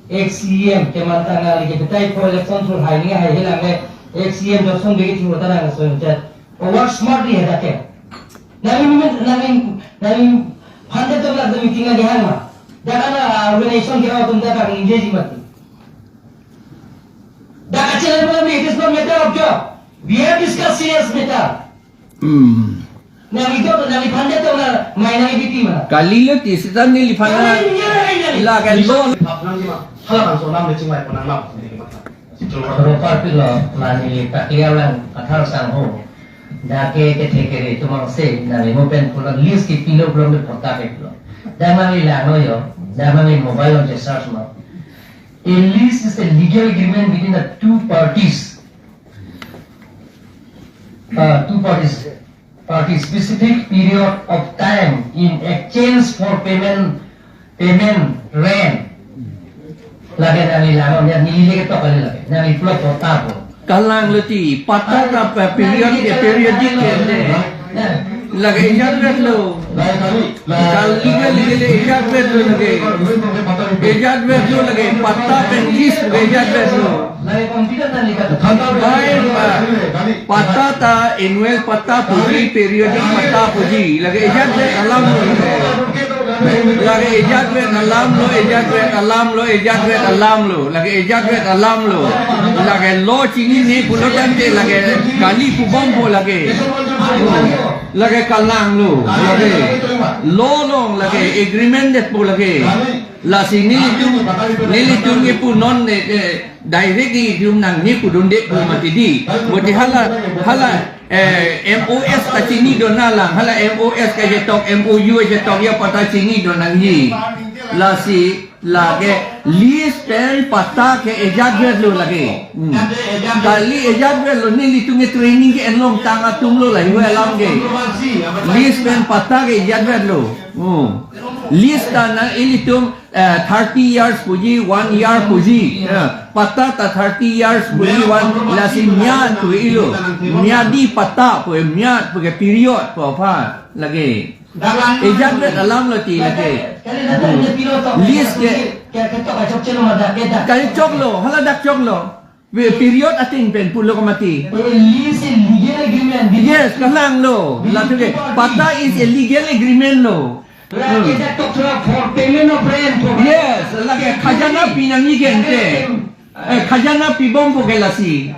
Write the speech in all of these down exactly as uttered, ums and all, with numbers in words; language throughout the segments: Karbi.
Ex C E M kemanta nangli ke betai pho election thur hai ning hai helang le, ex C E M Johnson Bey ke thur ta nang so chat. Work smartly hadak ke. Nangli, nangli, nangli phande to la meeting agi hang ma. Dak ana organization ke atum ta kang injeji mati. Dak kachelai pula, it is not matter of job. We have discussed serious matter. Hmm. Nangli to, nangli phande to na, mai nangli biti ma. Kalilo ti, sita neliphan na. Nangli, nangli, nangli. La kan lo. Hala bangso alam le chingvai pon nang ma. Ropar pilo, mane ta clear lang, athar sangho. Dak ke kethe kere atum angse, nangli mo pen pulo lease kepilo pulo me patta kepilo. Dak nangli langnon yo, dak nangli mobile along search ma. A lease is a legal agreement between the two parties. Uh, two parties, party specific period of time in exchange for payment, payment rent. Lake nangli langnon ya, neli le ketok kali lake. Nangli pulo patta po. Kalanglo ti, patta ta pa period ke, periodic ke ne. Lake ejat vetlo. Kali kali le ejat vetlo lake. Ejat vetlo lake, patta pen lease ke ejat vetlo. Bai, pa-, patta ta annual patta puji, periodic patta puji. Lake ejat vet alamlo. Lake ejat vet alamlo, ejat vet alamlo, ejat vet alamlo. Lake ejat vet alamlo. Lake lo chinine pulo tangte lake kali pu bompo lake. Lake kalanglo. Lake lo long lake agreement detpo lake. Lasi nelitum, nelitum ke punon ne, eh, direct itum nangji pudunde pu mati di. Mati hala, hala, eh, M O S ta chini do nang lang, hala M O S kachetok, M O U kachetok ya patta chini do nangji. Lasi lake lease pen patta ke ejat vetlo lake. Hmm. Kali ejat vetlo, nelitum ke training ke-en longtang atumlo la, hiwa alam ke. Lease pen patta ke ejat vetlo. Hmm. Lease ta na ilitum, eh, thirty years puji, one year puji. Eh, patta ta thirty years puji, one, lasi myat pu-ilo. Myadi patta pu, myat pu ke period pu aphan lake. Ejat vet alamlo ti lake. Lease ke. Kali choklo, hala dak choklo. Pe-, period ating pen pulo ke mati. Lease is legal agreement. Yes, kalanglo. Lake patta is a legal agreement lo. Lake dak tok thura for payment of rent, for Yes, lake khajana pinangji ke ante. Eh, khajana pi bompo ke lasi.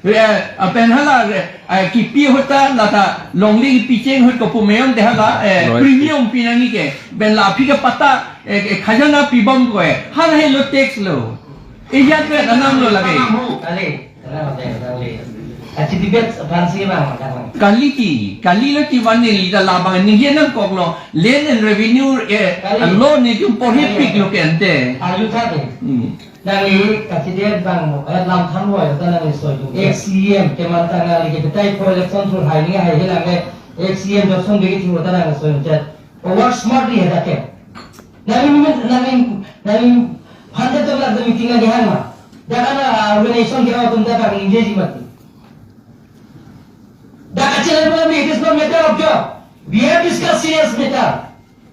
Eh, apen hala, eh, kipi ahut ta lata longle kipi cheng ahut ko pu meon te hala, eh, Royalty. Premium pinangji ke. Pen la aphi ke patta, eh, eh, khajana pi bompo ke. Hala helo tax lo. Ejat vet alamlo lake. Kali, kali, kali. Achi debate aphan si bang, bang. Kali ti, kalilo ti van neli ta labang ningje nangkoklo. Land and Revenue, eh, Kali. Law netum porhi Kali. Piklo ke ante. Arju tha ke. Hmm. Nangli kachidebate bang mo, eh, lam thanlo, eh, ta nangli soi dun. Ex C E M kemanta nangli ke betai pho election thur hai ning hai helang le, ex C E M Johnson Bey ke thur ta nangli soi dun chat. Work smartly hadak ke. Nangli, nangli, nangli phande to la meeting agi hang ma. Dak ana organization ke atum ta kang injeji mati. Dak kachelai pula, it is not matter of job. We have discussed serious matter.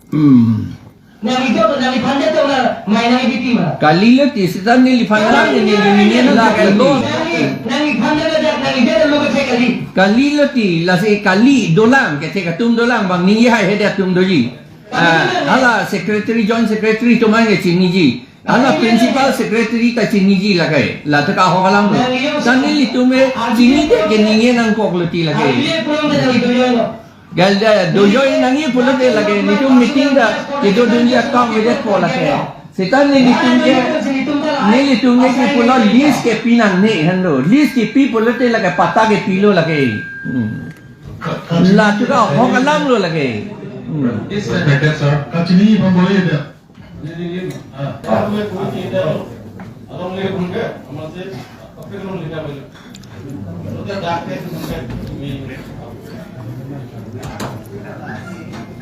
Hmm. Nangli to, nangli phande to na, mai nangli biti ma. Kalilo ti, sita neliphan na, Nangli, neli nangli, neli nangli, la nangli, kalilo. Nangli, nangli phande na dak, nangli dak lo kethe kali. Kalilo ti, lasi kali dolang, kethe atum dolang, bang ningje hai hede atum doji. Kali Ah, dolang. Hala secretary, joint secretary atum an ke chiniji. Hala principal secretary ta chiniji lake. La ta ka ho kalam lo. Nangli yo Ta nelitum ke chinide ke ningje nangkoklo ti lake. Kali pulang ta nangli dojo lo. Gal da dojo nangji pulote lake, netum meeting ta kedodunji akam medet po lake. Sita nelitum ke, nelitum ke kipulo lease ke pinangne henlo. Lease kipi pulote lake patta kepilo lake. Hmm. La tu ka ho kalam lo lake. Hmm. Yes, sir. Kachini pambole dia.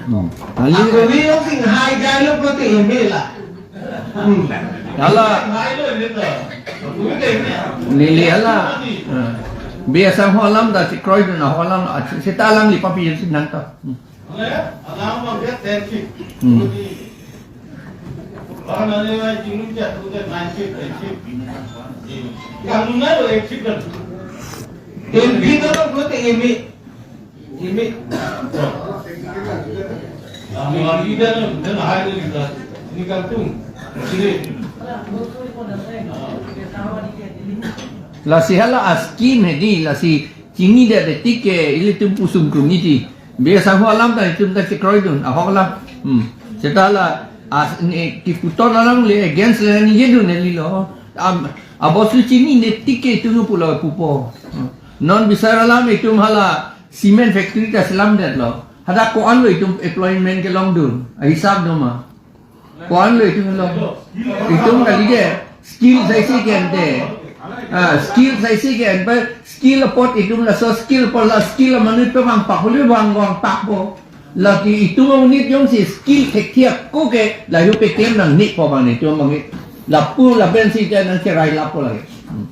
Hmm. Ali Ako ni yung sing high dialogue ko ti email ah. Hmm. Hala. High lo ni to. Neli hala. Ah. Biasa ho alam ta si kroi na ho alam, ah, si ta alam li papi si nang ta. Hmm. Alam mo biya ten feet. Hmm. Bang nane nai chingrum chat tu ke nine shift, eight shift. Yang nunai lo eight shift kan. Ten bi to lo te imi. Imi. Yang lagi dan dan hai ni kita. Ini kampung. Sini. Lasi hala a-scheme hedi, lasi chinidet tik ke ilitum pusung tum niti. Be sangho alam ta itum ta chekroidun, ahok alam. Hmm. Seta la as ne kiputon alam le against le ningjedun neli lo. Am, abosu chinidet tik ke itum pulo pupo. Hmm. Non bisar alam itum hala cement factory ta selamdetlo. Hadak ko-an lo itum employment kelongdun. Ahisap do ma. Ko-an lo itum lo. Itum kali de skill saisi ke ante. Ah, skill saisi ke ante, skill apot itum laso skill apot la skill amonit pe vangpak holi vang vangpakpo. Lake itum amonit jongsi skill thekthe ako ke lahei Paytm nangnipo bang itum amonit. Lapu lapen si ke nangcherai lapo lake. Hmm.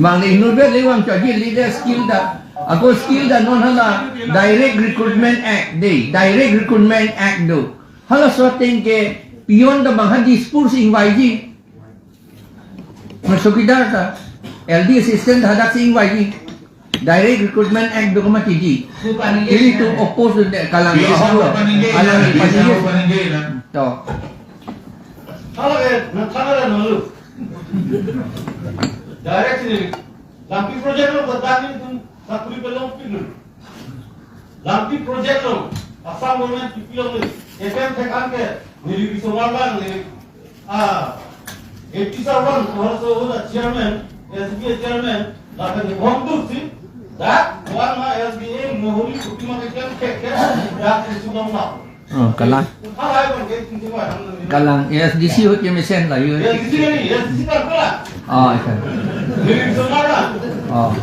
Bang le inutvet le vang choji le de skill da. Ako skill da non hala Direct Recruitment Act de. Direct Recruitment Act do. Halaso ateng ke peon ta bang ha Dispur si ingvaiji. Ma chowkidar ta, L D assistant hadak si ingvaiji. Direct Recruitment Act do koma tiji. Ilitum oppose de kalang ahok lo. Alang ipaningje. To. Hala ke, na thangara nolu. Direct sini. Lampi project lo, bertani tum sakuri pelong pinu. Lampi project lo, Assam government P P lo ni. K P M thek an ke, neli biso warlang ni. Ah, A P C one, also the chairman, S B A chairman, lapen ni bom tu si. Dak, one ma S B A, mohori, kutima ke kem ke ke, dak, isi long ma. Oh, kalang. Kalang, A S D C ahut kemesen la, yo. Oh, ikan. Oh.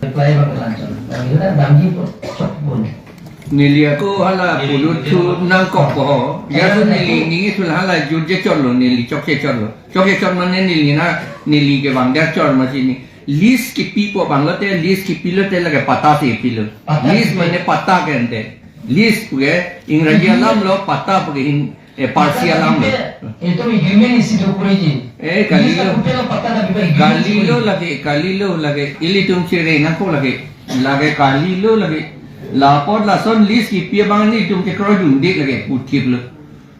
Apply bang lanchon. Bang itu kan bangji po, chok pun. Neli ako hala pulut thu nangkok ko. Ya tu neli ningi sul hala jut je chot lo, neli chok je chot lo. Chok je chot mane neli na, neli ke bang der chot masini. Lease kipipo bang lote, lease kipi lote lake patta si pilo. Patta lease si. Mane patta ke ante. Lease puke, Engraji alam lo patta puke hin, eh, Parsi alam lo. Itu agreement isi do kuri ji. Eh, kali lo. Lease puke lo patta na bipa agreement kali lo isi. Lake, kali lo lake, ilitum chere nangko lake, lake kali lo lake. Lapot lason lease kipi abang nelitum kekroidunde lake, puthip lo.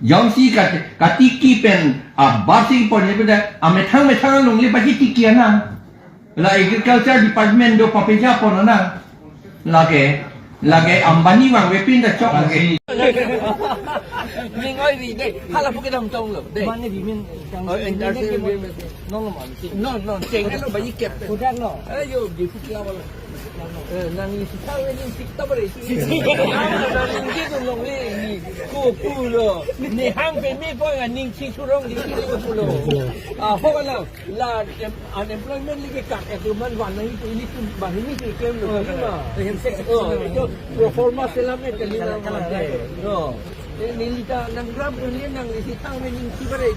Jongsi kat-, katiki pen, abar si pon ye pen, amethang methang along le baji tiki ana. La Agriculture Department do papeja pon ana. Lake, lake Ambani vangve pin ta chok lake. Ning oi ri de, hala puke dam tong lo. De. Mane bimin. Oh, entertainment. No, no, man. No, no, cheng lo baji kep. Kudak no. Ayo, di puke awal. Eh, nangli sitang le ning sik ta bare. Nangli gitu long le ni. Ko pulo. Ni hang pe me po nga ning si surong di ko pulo. Ah, ho ka na. La, em, unemployment lagi kak, eh, teman wan lagi tu ini tu, bang ini tu, kem lo, ini mah. Em, sek, oh, itu pro forma selam ni kali na, no. Eh, neli ta nang ram tu ni nangli sitang ni ning si bare.